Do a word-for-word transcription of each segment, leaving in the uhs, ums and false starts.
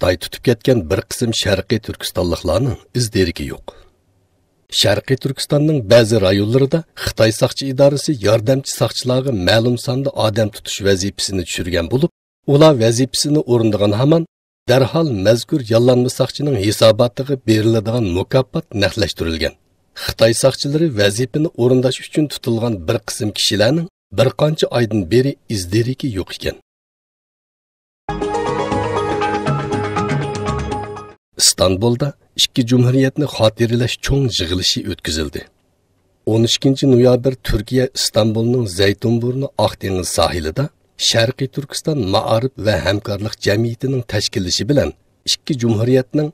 ئاي تۇتۇپ كەتكەن بىر قىسىم شەرقىي تۈركىستانلىقلارنىڭ ئىز دېرىكى يوق. شەرقىي تۈركىستاننىڭ بەزى رايونلىرىدا خىتاي ساقچى ئىدارىسى ياردەمچى ساقچىلارغا مەلۇم ساندا ئادەم تۇتۇش ۋەزىپىسىنى چۈشۈرگەن بولۇپ، ئۇلار ۋەزىپىسىنى ئورۇندىغان ھامان دەرھال مەزكۇر ياللانما ساقچىنىڭ ھېساباتىغا بېرىلىدىغان مۇكاپات نەقلەشتۈرۈلگەن. خىتاي ساقچىلىرى ۋەزىپىنى ئورۇنداش ئۈچۈن تۇتۇلغان بىر قىسىم كىشىلەرنىڭ بىر قانچە ئايدىن بېرى ئىز دېرىكى يوق ئىكەن. ئىستانبۇلدا ئىككى جۇمھۇرىيەتنى خاتىرىلەش چوڭ يىغىلىشى ئۆتكۈزۈلدى. ئون ئىككىنچى نويابىر تۈركىيە ئىستانبۇلنىڭ زەيتۇنبۇرنۇ ئاق دېڭىز ساھىلىدا شەرقىي تۈركىستان مائارىپ ۋە ھەمكارلىق جەمئىيىتىنىڭ تەشكىللىشى بىلەن ئىككى جۇمھۇرىيەتنىڭ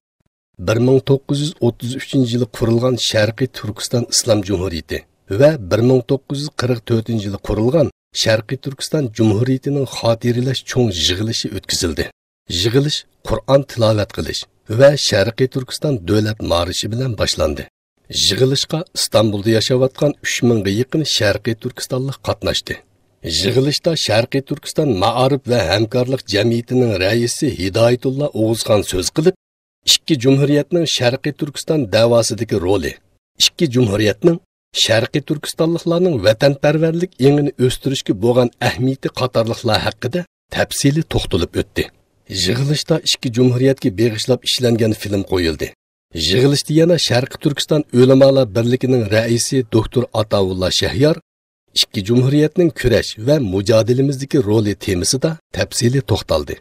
بىر مىڭ توققۇز يۈز ئوتتۇز ئۈچىنچى يىلى قۇرۇلغان شەرقىي تۈركىستان ئىسلام جۇمھۇرىيىتى ۋە بىر مىڭ توققۇز يۈز قىرىق تۆتىنچى يىلى قۇرۇلغان شەرقىي تۈركىستان جۇمھۇرىيىتىنىڭ خاتىرىلەش چوڭ يىغىلىشى ئۆتكۈزۈلدى. يىغىلىش قۇرئان تىلاۋەت قىلىش ۋە شەرقىي تۈركىستان دۆلەت مارشى بىلەن باشلاندى. يىغىلىشقا ئىستانبۇلدا ياشاۋاتقان ئۈچ مىڭغا يېقىن شەرقىي تۈركىستانلىق قاتناشتى. يىغىلىشتا شەرقىي تۈركىستان مائارىپ ۋە ھەمكارلىق جەمئىيىتىنىڭ رەئىسى ھىدايەتۇللا ئوغۇزخان سۆز قىلىپ، ئىككى جۇمھۇرىيەتنىڭ شەرقىي تۈركىستان دەۋاسىدىكى رولى، ئىككى جۇمھۇرىيەتنىڭ شەرقىي تۈركىستانلىقلارنىڭ ۋەتەنپەرۋەرلىك ئېڭىنى ئۆستۈرۈشكە بولغان ئەھمىيىتى قاتارلىقلار ھەققىدە تەپسىلىي توختىلىپ ئۆتتى. يىغىلىشتا ئىككى جۇمھۇرىيەتكە بېغىشلاپ ئىشلەنگەن فىلىم قويۇلدى. يىغىلىشتا يەنە شەرقىي تۈركىستان ئۆلىمالار بىرلىكىنىڭ رەئىسى دوكتور ئاتاۋۇللا شەھيار ئىككى جۇمھۇرىيەتنىڭ كۈرەش ۋە مۇجادىلىمىزدىكى رولى تېمىسىدا تەپسىلىي توختالدى.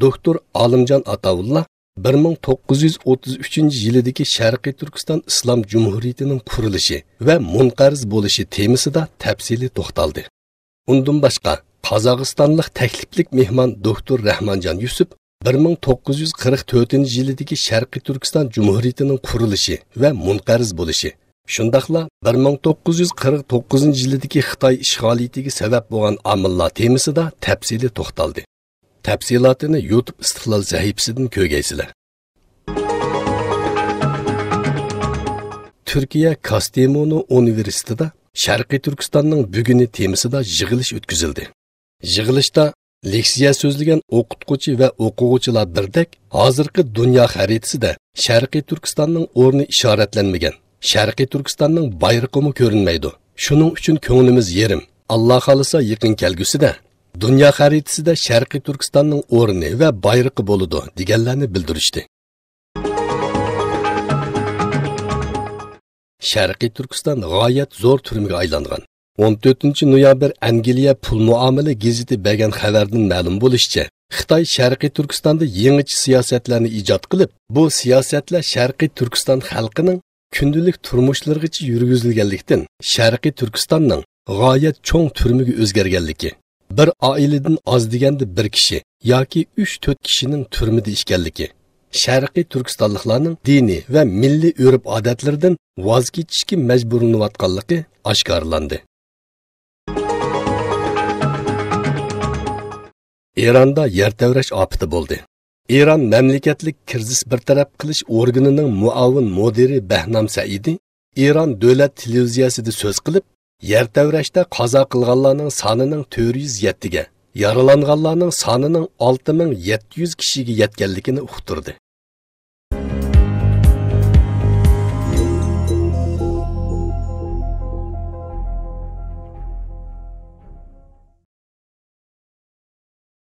دوكتور ئالىمجان ئاتاۋۇللا بىر مىڭ توققۇز يۈز ئوتتۇز ئۈچىنچى يىلىدىكى شەرقىي تۈركىستان ئىسلام جۇمھۇرىيىتىنىڭ قۇرۇلۇشى ۋە مۇنقەرز بولۇشى تېمىسىدا تەپسىلىي توختالدى. ئۇندىن باشقا، قازاقىستانلىق تەكلىپلىك مېھمان دوكتور رەھمانجان يۈسۈپ بىر مىڭ توققۇز يۈز قىرىق تۆتىنچى يىلىدىكى شەرقىي تۈركىستان جۇمھۇرىيىتىنىڭ قۇرۇلۇشى ۋە مۇنقەرز بولۇشى، شۇنداقلا بىر مىڭ توققۇز يۈز قىرىق توققۇزىنچى يىلىدىكى خىتاي ئىشغالىيىتىگە سەۋەب بولغان ئامىللار تېمىسىدا تەپسىلىي توختالدى. تەپسىلاتىنى يۇتۇب ئىستىقلال سەھىپىسىدىن كۆرگەيسىلەر. تۈركىيە كاستېمونو ئۇنىۋېرسىتېتىدا شەرقىي تۈركىستاننىڭ بۈگۈنى تېمىسىدا يىغىلىش ئۆتكۈزۈلدى. يىغىلىشتا لېكسىيە سۆزلىگەن ئوقۇتقۇچى ۋە ئوقۇغۇچىلار بىردەك، ھازىرقى دۇنيا خەرىتىسىدە شەرقىي تۈركىستاننىڭ ئورنى ئىشارەتلەنمىگەن، شەرقىي تۈركىستاننىڭ بايرىقىمۇ كۆرۈنمەيدۇ. شۇنىڭ ئۈچۈن كۆڭلىمىز يېرىم. ئاللا خالىسا، يېقىن كەلگۈسىدە دۇنيا خەرىتىسىدە شەرقىي تۈركىستاننىڭ ئورنى ۋە بايرىقى بولىدۇ، دېگەنلەرنى بىلدۈرۈشتى. شەرقىي تۈركىستان غايەت زور تۈرمىگە ئايلانغان. ئون تۆتىنچى نويابىر ئەنگلىيە پۇل مۇئامىلە گېزىتى بەرگەن خەۋەردىن مەلۇم بولۇشىچە، خىتاي شەرقىي تۈركىستاندا يېڭىچە سىياسەتلەرنى ئىجاد قىلىپ، بۇ سىياسەتلەر شەرقىي تۈركىستان خەلقىنىڭ كۈندىلىك تۇرمۇشلىرىغىچە يۈرگۈزۈلگەنلىكتىن، شەرقىي تۈركىستاننىڭ غايەت چوڭ تۈرمىگە ئۆزگەرگەنلىكى، بىر ئائىلىدىن ئاز دېگەندە بىر كىشى ياكى ئۈچ تۆت كىشىنىڭ تۈرمىدە ئىكەنلىكى، شەرقىي تۈركىستانلىقلارنىڭ دىنىي ۋە مىللىي ئۆرپ-ئادەتلىرىدىن ۋاز كېچىشكە مەجبۇرلىنىۋاتقانلىقى ئاشكارىلاندى. ئىراندا يەر تەۋرەش ئاپىتى بولدى. ئىران مەملىكەتلىك كىرىزىس بىر تەرەپ قىلىش ئورگىنىنىڭ مۇئاۋىن مۇدىرى بەھنام سەئىدى ئىران دۆلەت تېلېۋىزىيەسىدە سۆز قىلىپ، يەر تەۋرەشتە قازا قىلغانلارنىڭ سانىنىڭ تۆت يۈز يەتتىگە، يارىلانغانلارنىڭ سانىنىڭ ئالتە مىڭ يەتتە يۈز كىشىگە يەتكەنلىكىنى ئۇقتۇردى.